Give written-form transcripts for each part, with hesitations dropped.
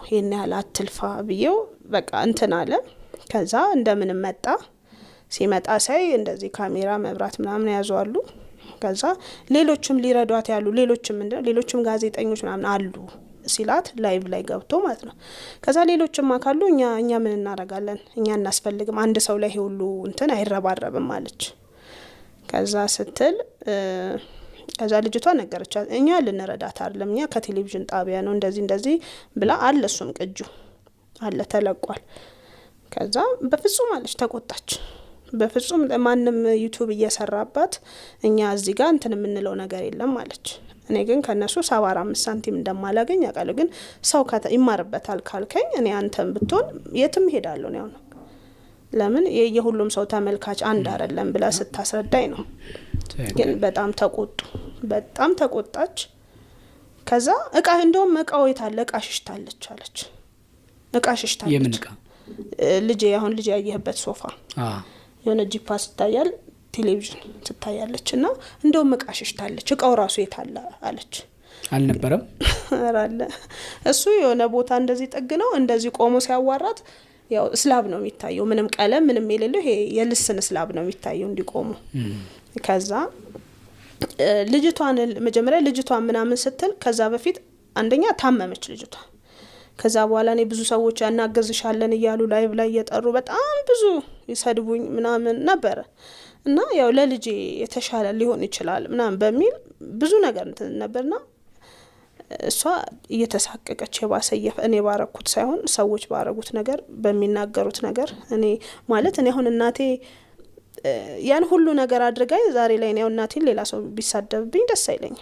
ይሄን ያህል አትልፋ ብዬው በቃ እንትን አለ። ከዛ እንደምንም መጣ። ሲመጣ ሳይ እንደዚህ ካሜራ መብራት ምናምን ያዙ አሉ። ከዛ ሌሎችም ሊረዷት ያሉ ሌሎችም ምንድነው ሌሎችም ጋዜጠኞች ምናምን አሉ ሲላት live ላይ ገብቶ ማለት ነው። ከዛ ሌሎችም ካሉ እኛ ምን እናደርጋለን? እኛ እናስፈልግም፣ አንድ ሰው ላይ ይሄ ሁሉ እንትን አይረባረብም አለች። ከዛ ስትል ከዛ ልጅቷ ነገረቻት፣ እኛ ልንረዳት አይደለም፣ እኛ ከቴሌቪዥን ጣቢያ ነው እንደዚህ እንደዚህ ብላ አለ። እሱም ቅጁ አለ ተለቋል። ከዛ በፍጹም አለች፣ ተቆጣች። በፍጹም ማንም YouTube እየሰራባት እኛ እዚህ ጋር እንትን የምንለው ነገር የለም አለች። እኔ ግን ከነሱ 75 ሳንቲም እንደማላገኝ አውቃለሁ። ግን ሰው ይማርበታል ካልከኝ እኔ አንተም ብትሆን የትም ሄዳለሁ ነው። ለምን የሁሉም ሰው ተመልካች አንድ አይደለም ብላ ስታስረዳኝ ነው። ግን በጣም ተቆጡ፣ በጣም ተቆጣች። ከዛ እቃ እንደውም እቃው የት አለ እቃ ሽሽታለች አለች። እቃ ሽሽታለች። የምን እቃ? ልጄ አሁን ልጄ ያየህበት ሶፋ የሆነ ጂፓስ ይታያል፣ ቴሌቪዥን ትታያለች። እና እንደውም እቃ ሽሽታለች፣ እቃው ራሱ የት አለ አለች። አልነበረም? ኧረ አለ። እሱ የሆነ ቦታ እንደዚህ ጥግ ነው፣ እንደዚህ ቆሞ ሲያዋራት ያው slab ነው የሚታየው፣ ምንም ቀለም ምንም የሌለው ይሄ የልስን slab ነው የሚታየው እንዲቆሙ። ከዛ ልጅቷን መጀመሪያ ልጅቷን ምናምን ስትል ከዛ በፊት አንደኛ ታመመች ልጅቷ። ከዛ በኋላ እኔ ብዙ ሰዎች እናገዝሻለን እያሉ live ላይ እየጠሩ በጣም ብዙ ይሰድቡኝ ምናምን ነበረ። እና ያው ለልጄ የተሻለ ሊሆን ይችላል ምናምን በሚል ብዙ ነገር እንትን ነበርና እሷ እየተሳቀቀች የባሰ እኔ ባረኩት ሳይሆን ሰዎች ባረጉት ነገር በሚናገሩት ነገር እኔ ማለት እኔ አሁን እናቴ ያን ሁሉ ነገር አድርጋኝ ዛሬ ላይ እኔ አሁን እናቴን ሌላ ሰው ቢሳደብብኝ ደስ አይለኝም።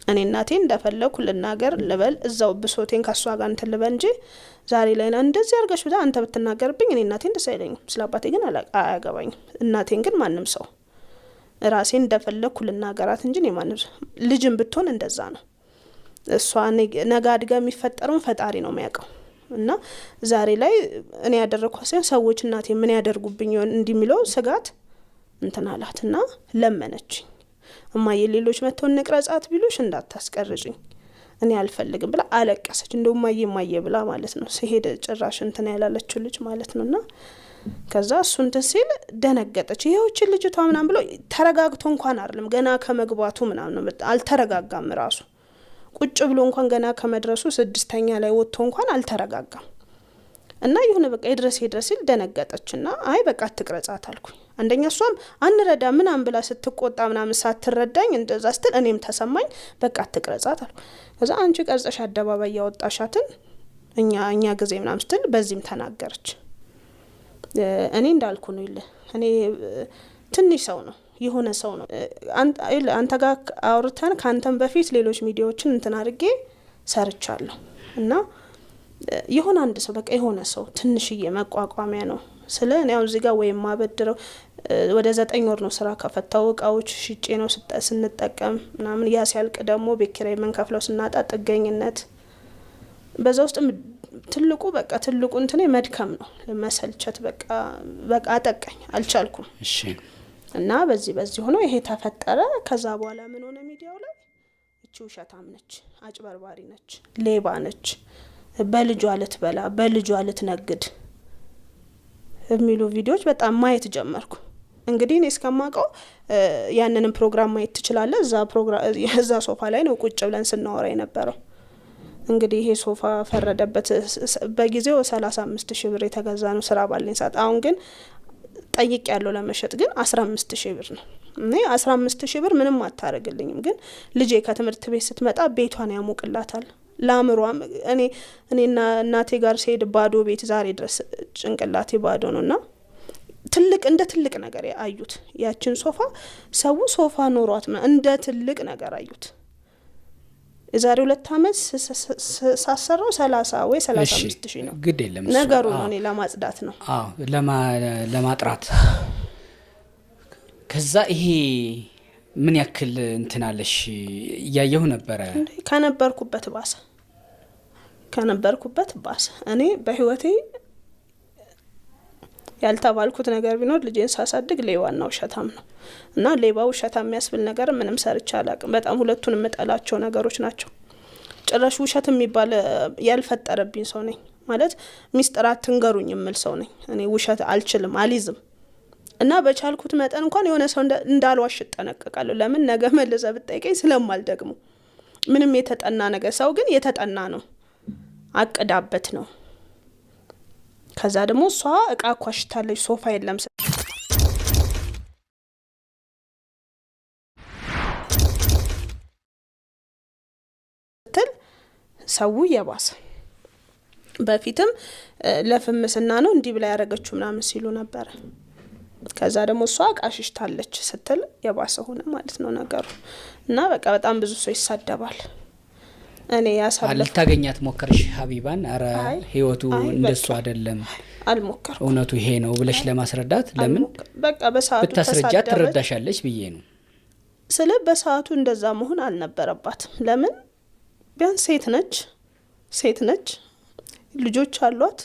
እኔ እናቴን እንደፈለኩ ልናገር ልበል፣ እዛው ብሶቴን ከሷ ጋር እንትን ልበል እንጂ ዛሬ ላይ እንደዚህ አድርገሽ ብላ አንተ ብትናገርብኝ እኔ እናቴን ደስ አይለኝም። ስለ አባቴ ግን አያገባኝም። እናቴን ግን ማንም ሰው ራሴን እንደፈለኩ ልናገራት እንጂ እኔ ማንም ሰው ልጅም ብትሆን እንደዛ ነው። እሷ ነገ አድጋ የሚፈጠረውን ፈጣሪ ነው የሚያውቀው። እና ዛሬ ላይ እኔ ያደረኳት ሳይሆን ሰዎች እናቴ ምን ያደርጉብኝ ይሆን እንዲህ የሚለው ስጋት እንትን አላትና ለመነችኝ። እማዬ ሌሎች መጥተው እንቅረጻት ቢሉሽ እንዳታስቀርጭኝ እኔ አልፈልግም ብላ አለቀሰች። እንደው እማዬ እማዬ ብላ ማለት ነው። ሲሄድ ጭራሽ እንትን ያላለችው ልጅ ማለት ነውና ከዛ እሱ እንትን ሲል ደነገጠች። ይኸውችን ልጅቷ ምናምን ብሎ ተረጋግቶ እንኳን አይደለም ገና ከመግባቱ ምናምን ነው፣ አልተረጋጋም። ራሱ ቁጭ ብሎ እንኳን ገና ከመድረሱ 6ኛ ላይ ወጥቶ እንኳን አልተረጋጋም። እና የሆነ በቃ ይድረስ ይድረስ ሲል ደነገጠችና አይ በቃ አትቅረጻት አልኩኝ። አንደኛ እሷም አንረዳ ምናምን ብላ ስትቆጣ ምናምን ሳትረዳኝ እንደዛ ስትል እኔም ተሰማኝ። በቃ አትቅረጻት አልኩ። ከዛ አንቺ ቀርጸሽ አደባባይ ያወጣሻትን እኛ ጊዜ ምናምን ስትል በዚህም ተናገረች። እኔ እንዳልኩ ነው ይለ እኔ ትንሽ ሰው ነው የሆነ ሰው ነው። አንተ ጋር አውርተን ካንተም በፊት ሌሎች ሚዲያዎችን እንትን አድርጌ ሰርቻለሁ። እና የሆነ አንድ ሰው በቃ የሆነ ሰው ትንሽዬ መቋቋሚያ ነው ስለ እኔ አሁን እዚህ ጋር ወይም ማበድረው ወደ 9 ወር ነው ስራ ከፈታው እቃዎች ሽጬ ነው ስንጠቀም ምናምን ያ ሲያልቅ ደግሞ ቤት ኪራይ የምንከፍለው ስናጣ ጥገኝነት በዛ ውስጥም ትልቁ በቃ ትልቁ እንትኔ መድከም ነው መሰልቸት በቃ አጠቃኝ አልቻልኩም። እና በዚህ ሆኖ ይሄ ተፈጠረ። ከዛ በኋላ ምን ሆነ ሚዲያው ላይ እቺ ውሸታም ነች፣ አጭበርባሪ ነች፣ ሌባ ነች፣ በልጇ ልትበላ በልጇ ልትነግድ የሚሉ ቪዲዮዎች በጣም ማየት ጀመርኩ። እንግዲህ እኔ እስከማውቀው ያንንም ፕሮግራም ማየት ትችላለህ። እዛ ሶፋ ላይ ነው ቁጭ ብለን ስናወራ የነበረው። እንግዲህ ይሄ ሶፋ ፈረደበት። በጊዜው 35000 ብር የተገዛ ነው ስራ ባለኝ ሰዓት። አሁን ግን ጠይቄያለሁ ለመሸጥ ግን 15000 ብር ነው። እኔ 15000 ብር ምንም አታረግልኝም፣ ግን ልጄ ከትምህርት ቤት ስትመጣ ቤቷን ያሞቅላታል። ለአእምሯም እኔና እናቴ ጋር ስሄድ ባዶ ቤት ዛሬ ድረስ ጭንቅላቴ ባዶ ነውና እንደ ትልቅ ነገር አዩት። ያችን ሶፋ ሰው ሶፋ ኖሯት እንደ ትልቅ ነገር አዩት። የዛሬ 2 አመት ሳሰራው 30 ወይ 35000 ነው። ግድ የለም እሱ። ነገሩ ነው፣ እኔ ለማጽዳት ነው። አዎ፣ ለማጥራት። ከዛ ይሄ ምን ያክል እንትን አለሽ እያየሁ ነበረ። እንዴ፣ ከነበርኩበት ባሰ። ከነበርኩበት ባሰ። እኔ በህይወቴ ያልተባልኩት ነገር ቢኖር ልጄን ሳሳድግ ሌባና ውሸታም ነው። እና ሌባ ውሸታም የሚያስብል ነገር ምንም ሰርቼ አላውቅም። በጣም ሁለቱን የምጠላቸው ነገሮች ናቸው። ጭራሽ ውሸት የሚባል ያልፈጠረብኝ ሰው ነኝ። ማለት ሚስጥር አትንገሩኝ የምል ሰው ነኝ። እኔ ውሸት አልችልም፣ አልይዝም። እና በቻልኩት መጠን እንኳን የሆነ ሰው እንዳልዋሽ እጠነቀቃለሁ። ለምን ነገ መልሰህ ብትጠይቀኝ ስለማልደግመው። ምንም የተጠና ነገር፣ ሰው ግን የተጠና ነው፣ አቅዳበት ነው። ከዛ ደግሞ እሷ እቃ አኳሽታለች፣ ሶፋ የለም ስትል ሰው የባሰ በፊትም ለፍምስና ነው እንዲህ ብላ ያደረገችው ምናምን ሲሉ ነበረ። ከዛ ደግሞ እሷ እቃ ሽሽታለች ስትል የባሰ ሆነ ማለት ነው ነገሩ። እና በቃ በጣም ብዙ ሰው ይሳደባል። እኔ ያሳለፍ ልታገኛት ሞከርሽ ሀቢባን? አረ አይ፣ ህይወቱ አይ፣ እንደሱ በቃ አይደለም፣ አልሞከርኩም። እውነቱ ይሄ ነው ብለሽ ለማስረዳት ለምን በቃ በሰዓቱ ብታስረጃት ተሳደበች ትረዳሻለች ብዬ ነው። ስለ በሰዓቱ እንደዛ መሆን አልነበረባትም። ለምን ቢያንስ ሴት ነች፣ ሴት ነች፣ ልጆች አሏት።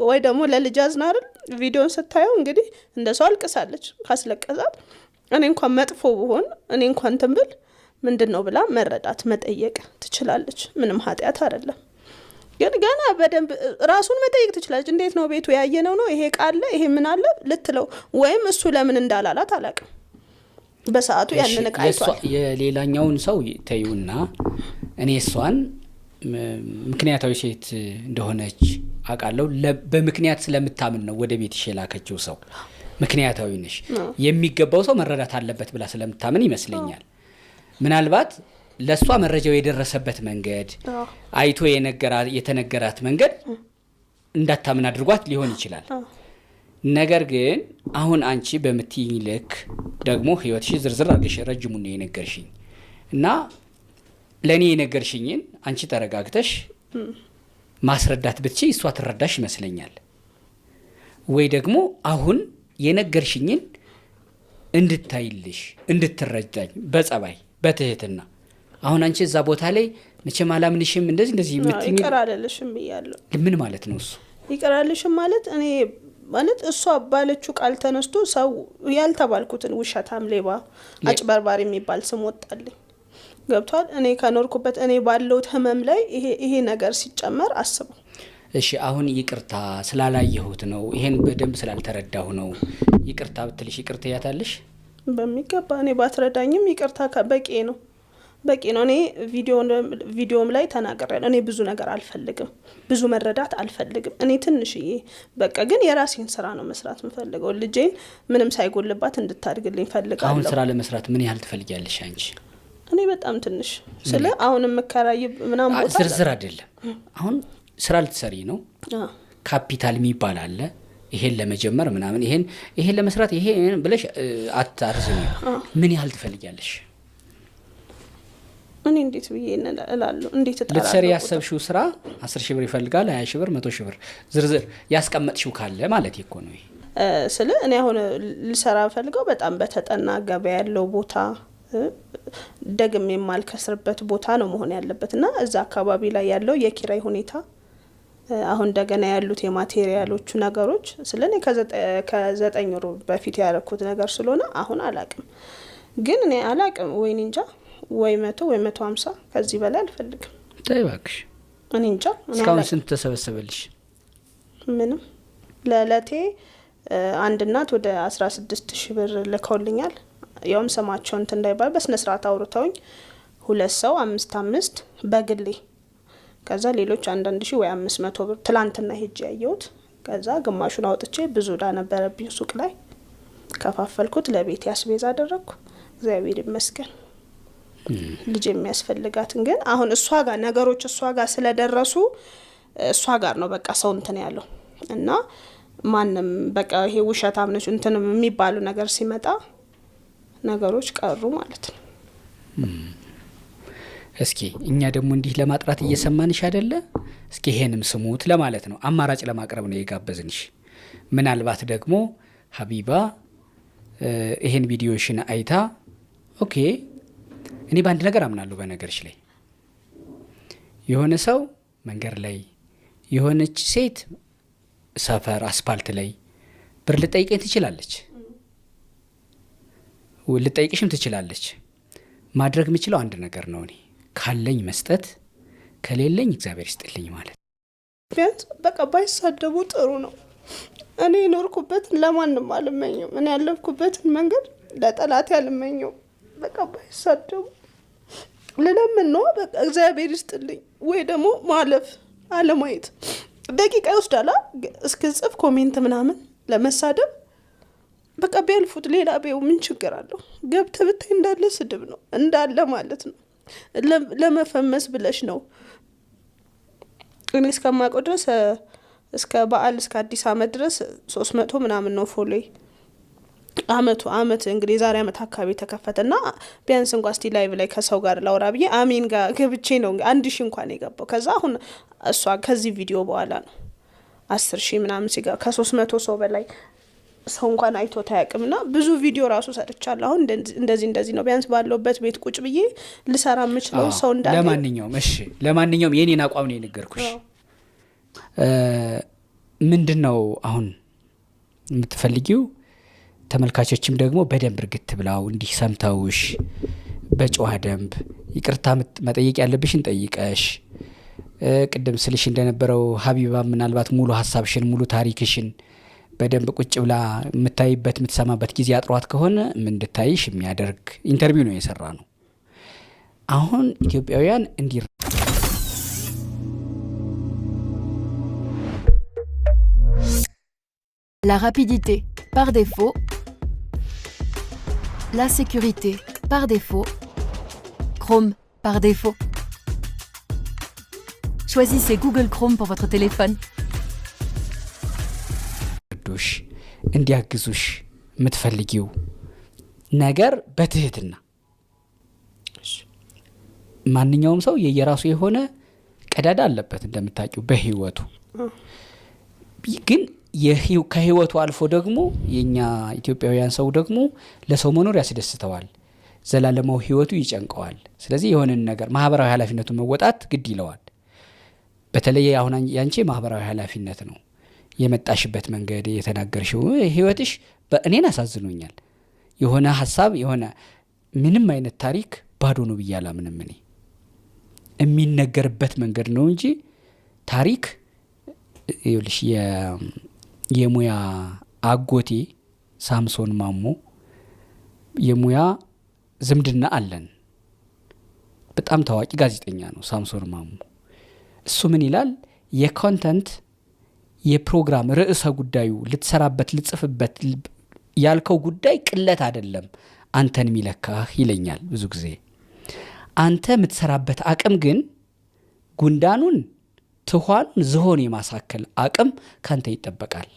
ወይ ደግሞ ለልጅ አዝና አይደል ቪዲዮን ስታየው እንግዲህ እንደ ሰው አልቅሳለች። ካስለቀሳት እኔ እንኳን መጥፎ ብሆን፣ እኔ እንኳን እንትን ብል ምንድን ነው ብላ መረዳት መጠየቅ ትችላለች። ምንም ኃጢአት አይደለም። ግን ገና በደንብ ራሱን መጠየቅ ትችላለች። እንዴት ነው ቤቱ ያየነው ነው ይሄ ቃለ ይሄ ምን አለ ልትለው፣ ወይም እሱ ለምን እንዳላላት አላውቅም። በሰዓቱ ያንን እቃ አይቷል። የሌላኛውን ሰው ተይውና እኔ እሷን ምክንያታዊ ሴት እንደሆነች አውቃለሁ። በምክንያት ስለምታምን ነው ወደ ቤትሽ የላከችው ሰው። ምክንያታዊ ነሽ፣ የሚገባው ሰው መረዳት አለበት ብላ ስለምታምን ይመስለኛል። ምናልባት ለእሷ መረጃው የደረሰበት መንገድ፣ አይቶ የተነገራት መንገድ እንዳታምን አድርጓት ሊሆን ይችላል። ነገር ግን አሁን አንቺ በምትይኝ ልክ ደግሞ ህይወትሽ ዝርዝር አድርገሽ ረጅሙን ነው የነገርሽኝ፣ እና ለእኔ የነገርሽኝን አንቺ ተረጋግተሽ ማስረዳት ብትችይ እሷ ትረዳሽ ይመስለኛል። ወይ ደግሞ አሁን የነገርሽኝን እንድታይልሽ እንድትረዳኝ በጸባይ በትህትና፣ አሁን አንቺ እዛ ቦታ ላይ መቼም አላምንሽም እንደዚህ እንደዚህ የምትይኝ ይቅር አልልሽም ብያለሁ። ምን ማለት ነው እሱ? ይቅር አልልሽም ማለት እኔ ማለት እሷ ባለችው ቃል ተነስቶ ሰው ያልተባልኩትን ውሸታም፣ ሌባ፣ አጭበርባሪ የሚባል ስም ወጣልኝ። ገብቷል። እኔ ከኖርኩበት እኔ ባለሁት ህመም ላይ ይሄ ነገር ሲጨመር አስበው። እሺ አሁን ይቅርታ ስላላየሁት ነው፣ ይሄን በደንብ ስላልተረዳሁ ነው ይቅርታ ብትልሽ ይቅርታ ያታለሽ? በሚገባ። እኔ ባትረዳኝም ይቅርታ በቂ ነው፣ በቂ ነው። እኔ ቪዲዮም ላይ ተናግሬያለሁ። እኔ ብዙ ነገር አልፈልግም፣ ብዙ መረዳት አልፈልግም። እኔ ትንሽዬ በቃ ግን የራሴን ስራ ነው መስራት የምፈልገው። ልጄን ምንም ሳይጎልባት እንድታድግልኝ ፈልጋለሁ። አሁን ስራ ለመስራት ምን ያህል ትፈልጊያለሽ አንቺ? እኔ በጣም ትንሽ ስለ አሁን የምከራይ ምናምን ቦታ ዝርዝር አይደለም። አሁን ስራ ልትሰሪ ነው። ካፒታል የሚባል አለ። ይሄን ለመጀመር ምናምን ይሄን ለመስራት ይሄ ብለሽ አታርዝሚ። ምን ያህል ትፈልጊያለሽ? እኔ እንዴት ብዬ እላለሁ? እንዴት እጠራለሁ? ልትሰሪ ያሰብሽው ስራ 10 ሺህ ብር ይፈልጋል፣ 20 ሺህ ብር፣ 100 ሺህ ብር ዝርዝር ያስቀመጥሽው ካለ ማለት እኮ ነው ይሄ። ስለ እኔ አሁን ልሰራ ፈልገው በጣም በተጠና ገበያ ያለው ቦታ፣ ደግሜ የማልከስርበት ቦታ ነው መሆን ያለበት፣ እና እዛ አካባቢ ላይ ያለው የኪራይ ሁኔታ፣ አሁን እንደገና ያሉት የማቴሪያሎቹ ነገሮች፣ ስለ እኔ ከ9 ወር በፊት ያደረኩት ነገር ስለሆነ አሁን አላቅም። ግን እኔ አላቅም፣ ወይ እኔ እንጃ፣ ወይ 100 ወይ 150፣ ከዚህ በላይ አልፈልግም። ተይ እባክሽ። እኔ እንጃ፣ እኔ እስካሁን አላቅም። ስንት ተሰበሰበልሽ? ምንም። ለእለቴ አንድ እናት ወደ 16 ሺህ ብር ልከውልኛል። ያውም ስማቸው እንትን እንዳይባል በስነ ስርዓት አውርተውኝ ሁለት ሰው አምስት አምስት በግሌ፣ ከዛ ሌሎች አንዳንድ ሺህ ወይ 500 ብር ትላንትና ሄጄ ያየሁት። ከዛ ግማሹን አውጥቼ ብዙ ዕዳ ነበረብኝ ሱቅ ላይ ከፋፈልኩት፣ ለቤት አስቤዛ አደረግኩ። እግዚአብሔር ይመስገን። ልጅ የሚያስፈልጋትን ግን አሁን እሷ ጋር ነገሮች እሷ ጋር ስለደረሱ እሷ ጋር ነው በቃ ሰው እንትን ያለው፣ እና ማንም በቃ ይሄ ውሸታም ነች እንትን የሚባሉ ነገር ሲመጣ ነገሮች ቀሩ ማለት ነው። እስኪ እኛ ደግሞ እንዲህ ለማጥራት እየሰማንሽ አይደለ? እስኪ ይሄንም ስሙት ለማለት ነው፣ አማራጭ ለማቅረብ ነው የጋበዝንሽ። ምናልባት ደግሞ ሀቢባ ይሄን ቪዲዮሽን አይታ okay፣ እኔ በአንድ ነገር አምናለሁ። በነገርሽ ላይ የሆነ ሰው መንገድ ላይ፣ የሆነች ሴት ሰፈር አስፓልት ላይ ብር ልጠይቀኝ ትችላለች፣ ልጠይቅሽም ትችላለች። ማድረግ የምችለው አንድ ነገር ነው። እኔ ካለኝ መስጠት፣ ከሌለኝ እግዚአብሔር ይስጥልኝ ማለት። ቢያንስ በቃ ባይሳደቡ ጥሩ ነው። እኔ የኖርኩበትን ለማንም አልመኘውም። እኔ ያለፍኩበትን መንገድ ለጠላቴ አልመኘውም። በቃ ባይሳደቡ ልለምን ነው። በቃ እግዚአብሔር ይስጥልኝ ወይ ደግሞ ማለፍ አለማየት ደቂቃ ይወስዳላ እስክጽፍ comment ምናምን ለመሳደብ፣ በቃ ቢያልፉት ሌላ ቤው ምን ችግር አለው? ገብተህ ብታይ እንዳለ ስድብ ነው እንዳለ ማለት ነው። ለመፈመስ ብለሽ ነው። እኔ እስከማውቀው ድረስ እስከ በዓል፣ እስከ አዲስ አመት ድረስ 300 ምናምን ነው follow። አመቱ አመት እንግዲህ የዛሬ አመት አካባቢ ተከፈተ እና ቢያንስ እንኳ እስቲ live ላይ ከሰው ጋር ላውራ ብዬ አሜን ጋር ገብቼ ነው 1000 እንኳን የገባው። ከዛ አሁን እሷ ከዚህ ቪዲዮ በኋላ ነው 10,000 ምናምን ሲገባ። ከ300 ሰው በላይ ሰው እንኳን አይቶት አያውቅም። ና ብዙ ቪዲዮ ራሱ ሰርቻለሁ። አሁን እንደዚህ እንደዚህ ነው፣ ቢያንስ ባለውበት ቤት ቁጭ ብዬ ልሰራ የምችለው ሰው እንዳለ። ለማንኛውም እሺ፣ ለማንኛውም የኔን አቋም ነው የነገርኩሽ። ምንድን ነው አሁን የምትፈልጊው? ተመልካቾችም ደግሞ በደንብ እርግት ብለው እንዲህ ሰምተውሽ በጨዋ ደንብ ይቅርታ መጠየቅ ያለብሽን ጠይቀሽ፣ ቅድም ስልሽ እንደነበረው ሀቢባ ምናልባት ሙሉ ሀሳብሽን፣ ሙሉ ታሪክሽን በደንብ ቁጭ ብላ የምታይበት፣ የምትሰማበት ጊዜ አጥሯት ከሆነ እንድታይሽ የሚያደርግ interview ነው የሰራነው። አሁን ኢትዮጵያውያን እንዲ La rapidité, par défaut. La sécurité, par défaut. Chrome, par défaut. Choisissez Google Chrome pour votre téléphone. ዱሽ እንዲያግዙሽ የምትፈልጊው ነገር በትህትና፣ ማንኛውም ሰው የየራሱ የሆነ ቀዳዳ አለበት እንደምታውቂው በህይወቱ። ግን ከህይወቱ አልፎ ደግሞ የኛ ኢትዮጵያውያን ሰው ደግሞ ለሰው መኖር ያስደስተዋል፣ ዘላለማዊ ህይወቱ ይጨንቀዋል። ስለዚህ የሆነን ነገር ማህበራዊ ኃላፊነቱን መወጣት ግድ ይለዋል። በተለይ አሁን ያንቺ ማህበራዊ ኃላፊነት ነው። የመጣሽበት መንገድ፣ የተናገርሽው ህይወትሽ እኔን አሳዝኖኛል። የሆነ ሀሳብ፣ የሆነ ምንም አይነት ታሪክ ባዶ ነው ብዬ አላምንም። እኔ የሚነገርበት መንገድ ነው እንጂ ታሪክ፣ ይኸውልሽ፣ የሙያ አጎቴ ሳምሶን ማሞ፣ የሙያ ዝምድና አለን። በጣም ታዋቂ ጋዜጠኛ ነው ሳምሶን ማሞ። እሱ ምን ይላል? የ content፣ የፕሮግራም ርዕሰ ጉዳዩ፣ ልትሰራበት፣ ልጽፍበት ያልከው ጉዳይ ቅለት አይደለም አንተን የሚለካህ ይለኛል ብዙ ጊዜ። አንተ የምትሰራበት አቅም ግን ጉንዳኑን፣ ትኋኑን ዝሆን የማሳከል አቅም ካንተ ይጠበቃል።